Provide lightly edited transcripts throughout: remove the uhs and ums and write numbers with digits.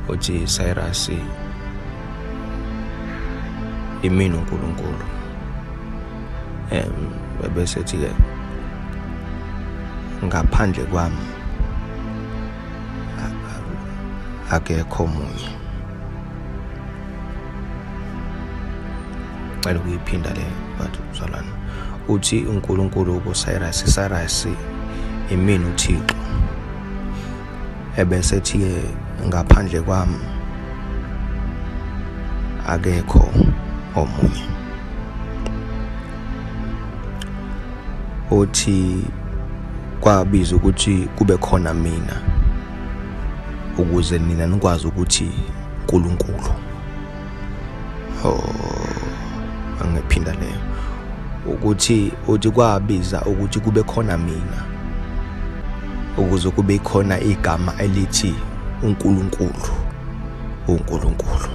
Uthi Cyrus, imina uNkulunkulu. Bese ethi ke ngaphandle kwami akekho omunye. Cela ukuyiphinda le but mzalwane. Uthi uNkulunkulu kuCyrus, Cyrus imina uThixo. Ebese ethi ke ngaphandle kwami akekho omunye. Uthi kwabiza ukuthi kube khona mina ukuze nina nikwazi ukuthi uNkulunkulu. Oh, angiphinda leyo. Ukuthi uthi kwabiza ukuthi kube khona mina ukuze kube khona igama elithi uNkulunkulu, uNkulunkulu.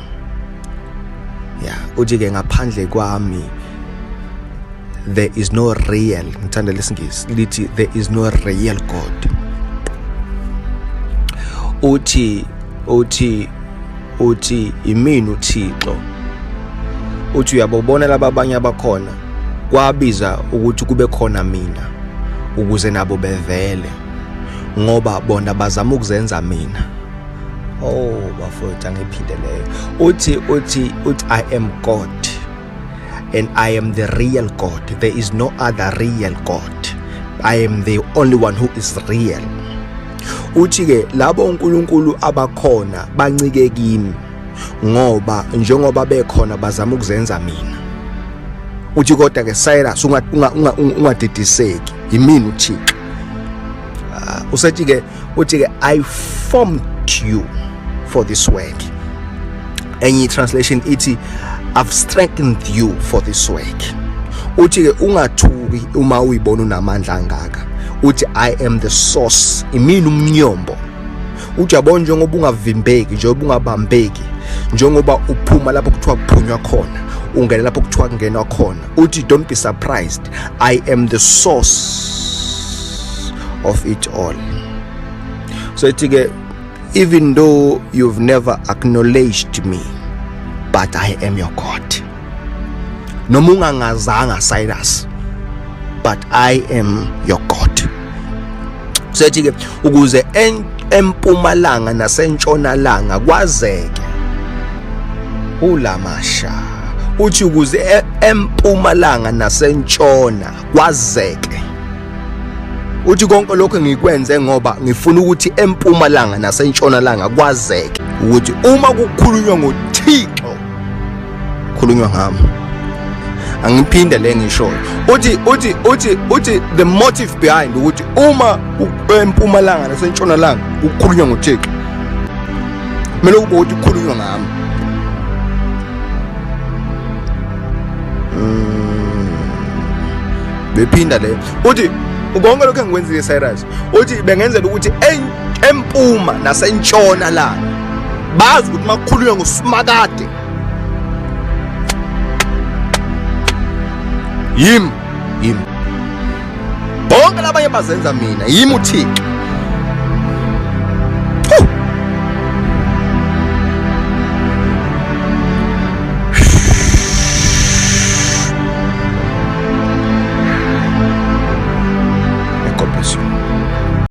Yeah, uthi ke ngaphandle kwami there is no real, ngithanda lesingisi lithi there is no real God. Uthi uthi uthi imini uThixo. Uthi uyabobona laba abanye abakhona, kwabiza ukuthi kube khona mina ukuze nabo bevele, ngoba bona bazama ukuzenza mina. Oh bafowethu, angiphinde leyo. Uthi uthi uthi I am God and I am the real God. There is no other real God. I am the only one who is real. Uthi ke labo uNkulunkulu abakhona bancike kimi, ngoba njengoba bekhona bazama ukuzenza mina. Uthi kodwa ke Cyrus, ungadidiseki, yimina uThixo. Usethi ke uthi ke I formed you for this work. Enye translation ithi I've strengthened you for this work. Uthi ke ungathuki uma uyibona unamandla angaka. Uthi I am the source, imina umnyombo. Uthi yabona njengoba ungavimbeki, njengoba ungabambeki, njengoba uphuma lapho kuthiwa kuphunywa khona, ungena lapho kuthiwa kungenwa khona. Uthi don't be surprised, I am the source of it all. So ithi ke even though you've never acknowledged me, but I am your God. Noma ungangazanga Cyrus, but I am your God. So ithi ke ukuze empumalanga nasentshonalanga kwazeke ulamasha. Uthi ukuze empumalanga nasentshona kwazeke. Uthi konke lokho ngikwenze ngoba ngifuna ukuthi empumalanga nasentshonalanga kwazeke ukuthi uma kukhulunywa ngoThixo khulunywa ngami. Angiphinde le ngishoyo. Uthi uthi uthi uthi the motive behind ukuthi uma empumalanga nasentshonalanga kukhulunywa ngoThixo kumele kube ukuthi kukhulunywa ngami. Bephinda le uthi konke lokho engikwenzile Cyrus, uthi bengenzela ukuthi empuma nasentshona la bazi ukuthi makukhulunywa ngoSimakade yimi, yimi. Bonke labanye bazenza mina, yimi uThixo.